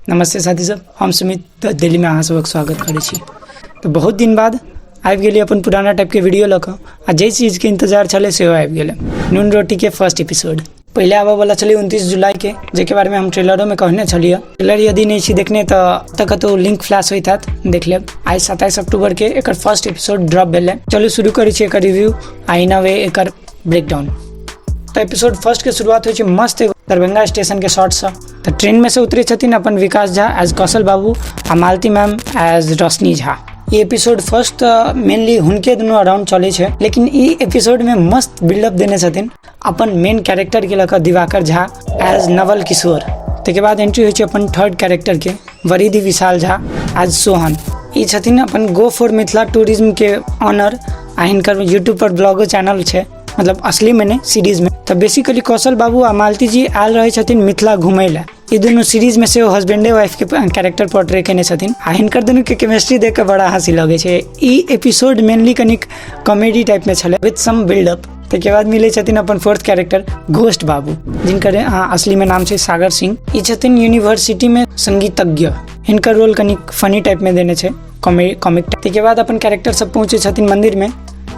नमस्ते साथी सब, हम सुमित दिल्लीमे अहाँ सबक स्वागत करै छी। तऽ बहुत दिन बाद आबि गेलियै अपन पुराना टाइपके वीडियो लऽ कऽ, आ जाहि चीजके इंतजार छलै सेहो आबि गेलै, नून रोटीके फर्स्ट एपिसोड। पहिले आबऽवला छलै 29 जुलाईके, जाहिके बारेमे हम ट्रेलरोमे कहने छलियै। ट्रेलर यदि नहि छी देखने तऽ कतहु लिंक फ्लैश होइत हैत, देख लेब। आइ 27 अक्टूबरके एकर फर्स्ट एपिसोड ड्रॉप भेलै। चलू शुरू करै छी एकर रिव्यू आ इन अ वे एकर ब्रेकडाउन। तऽ एपिसोड फर्स्टके शुरुआत होइ छै मस्त एगो दरभंगा स्टेशनके शॉटसँ। तऽ ट्रेनमे से उतरै छथिन अपन विकास झा एज कौशल बाबू आ मालती मैम एज रोशनी झा। ई एपिसोड फर्स्ट तऽ मेनली हुनके दुनू अराउंड चलै छै, लेकिन ई एपिसोडमे मस्त बिल्डअप देने छथिन अपन मेन कैरेक्टरके लऽ कऽ दिवाकर झा एज नवल किशोर। ताहिके बाद एंट्री होइ छै अपन थर्ड कैरेक्टरके वरिधि विशाल झा एज सोहन। ई छथिन अपन गो फॉर मिथिला टूरिज्मके ऑनर आ हिनकर यूट्यूब पर ब्लॉगो चैनल छै, मतलब असलीमे नहि, सीरीजमे। तऽ बेसिकली कौशल बाबू आ मालती जी आयल रहै छथिन मिथिला घुमै लए। ई दुनू सीरीजमे सेहो हस्बैंडे वाइफके कैरेक्टर पोर्ट्रे केने छथिन आ हिनकर दुनूके केमिस्ट्री देख कऽ बड़ा हँसी लगै छै। ई एपिसोड मेनली कनिक कॉमेडी टाइपमे छलै विथ सम बिल्डअप। ताहिके बाद मिलै छथिन अपन फोर्थ कैरेक्टर घोस्ट बाबू, जिनकर असलीमे नाम छै सागर सिंह। ई छथिन यूनिवर्सिटीमे संगीतज्ञ। हिनकर रोल कनिक फनी टाइपमे देने छै, कॉमिक। ताहिके बाद अपन कैरेक्टर सब पहुँचै छथिन मन्दिरमे।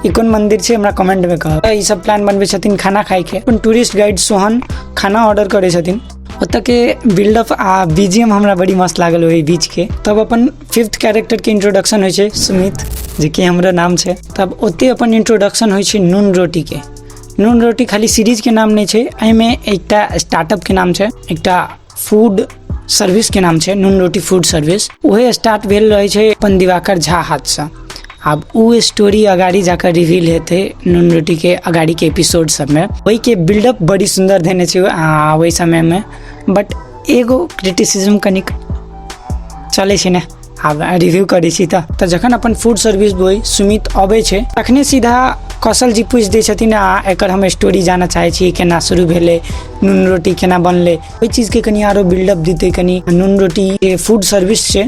ई कोन मंदिर छै हमरा कमेंटमे कहब। ई सब प्लान बनबै छथिन खाना खाइके। अपन टूरिस्ट गाइड सोहन खाना ऑर्डर करै छथिन। ओतऽके बिल्डअप आ बीजीएम हमरा बड़ी मस्त लागल ओहि बीचके। तब अपन फिफ्थ कैरेक्टरके इंट्रोडक्शन होइ छै सुमित, जेकि हमरो नाम छै। तब ओतहि अपन इंट्रोडक्शन होइ छै नून रोटीके। नून रोटी खाली सीरीजके नाम नहि छै, एहिमे एकटा स्टार्टअपके नाम छै, एकटा फूड सर्विसके नाम छै नून रोटी फूड सर्विस। उहे स्टार्ट भेल रहै छै अपन दिवाकर झा हाथसँ। आब ओ स्टोरी अगाड़ी जाकर रिवील हेतै नून रोटीके अगाड़ीके एपिसोड सबमे। ओहिके बिल्डअप बड़ी सुन्दर देने छै ओहि समयमे। बट एगो क्रिटिसिज्म कनिक चलै छै ने, आब रिव्यू करै छी। तऽ जखन अपन फूड सर्विस बॉय सुमित अबै छै, तखने सीधा कौशल जी पूछि दै छथिन आ एकर हम स्टोरी जानऽ चाहै छी, केना शुरू भेलै नून रोटी, केना बनलै। ओहि चीजके कनि आरो बिल्डअप दितै, कनि नून रोटी जे फूड सर्विस छै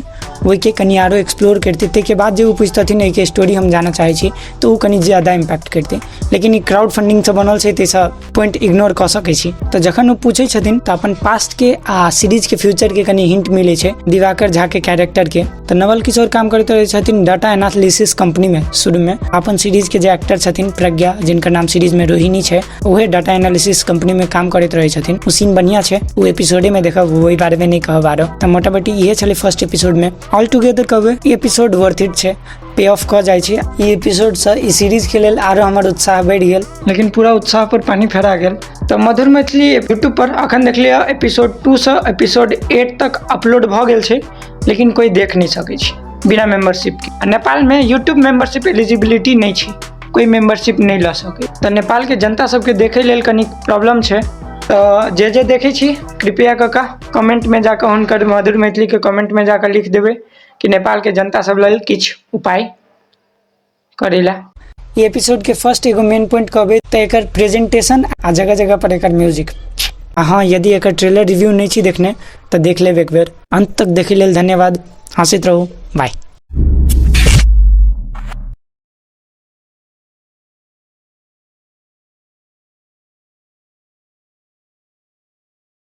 ओहिके कनि आरो एक्सप्लोर करितै। ताहिके बाद जे ओ पुछतथिन एहिके स्टोरी हम जानऽ चाहै छी, तऽ ओ कनि ज्यादा इम्पैक्ट करितै। लेकिन ई क्राउड फंडिंगसँ बनल छै, ताहिसँ पॉइंट इग्नोर कऽ सकै छी। तऽ जखन ओ पूछै छथिन तऽ अपन पास्टके आ सीरीजके फ्यूचरके कनि हिंट मिलै छै दिवाकर झाके कैरेक्टरके। तऽ नवल किशोर काम करैत रहै छथिन डाटा एनालिसिस कंपनीमे शुरूमे। अपन सीरीजके जे एक्टर छथिन प्रज्ञा, जिनकर नाम सीरीजमे रोहिणी छै, उहे डाटा एनालिसिस कंपनीमे काम करैत रहै छथिन। ओ सीन बढ़िआँ छै, ओ एपिसोडेमे देखब, ओहि बारेमे नहि कहब आरो। तऽ मोटा मोटी इहे छलै फर्स्ट एपिसोडमे। ऑल टुगेदर कहबै, ई एपिसोड वर्थ it छै, पे ऑफ कऽ जाइ छै। ई एपिसोडसँ ई सीरीजके लेल आरो हमर उत्साह बढ़ि गेल, लेकिन पूरा उत्साह पर पानि फेरा गेल। तऽ मधुर मैथिली यूट्यूब पर अखन देखलियै एपिसोड 2सँ एपिसोड 8 तक अपलोड भऽ गेल छै, लेकिन कोइ देख नहि सकै छै बिना मेम्बरशिपके। आ नेपालमे यूट्यूब मेम्बरशिप एलिजिबिलिटी नहि छै, कोइ मेम्बरशिप नहि लऽ सकै। तऽ नेपालके जनता सबके देखै लेल कनि प्रॉब्लम छै। तऽ जे जे देखै छी, कृपया कऽ कऽ कमेंटमे जाकऽ हुनकर मधुर मैथिलीके कमेंटमे जाकऽ लिख देबै कि नेपालके जनता सब लेल किछु उपाय करै ला। ई एपिसोडके फर्स्ट एगो मेन पॉइंट कहबै तऽ एकर प्रेजेंटेशन आ जगह जगह पर एकर म्यूजिक। आ हँ, यदि एकर ट्रेलर रिव्यू नहि छी देखने तऽ देख लेब एक बेर। अंत तक देखै लेल धन्यवाद। हँसैत रहू। बाय।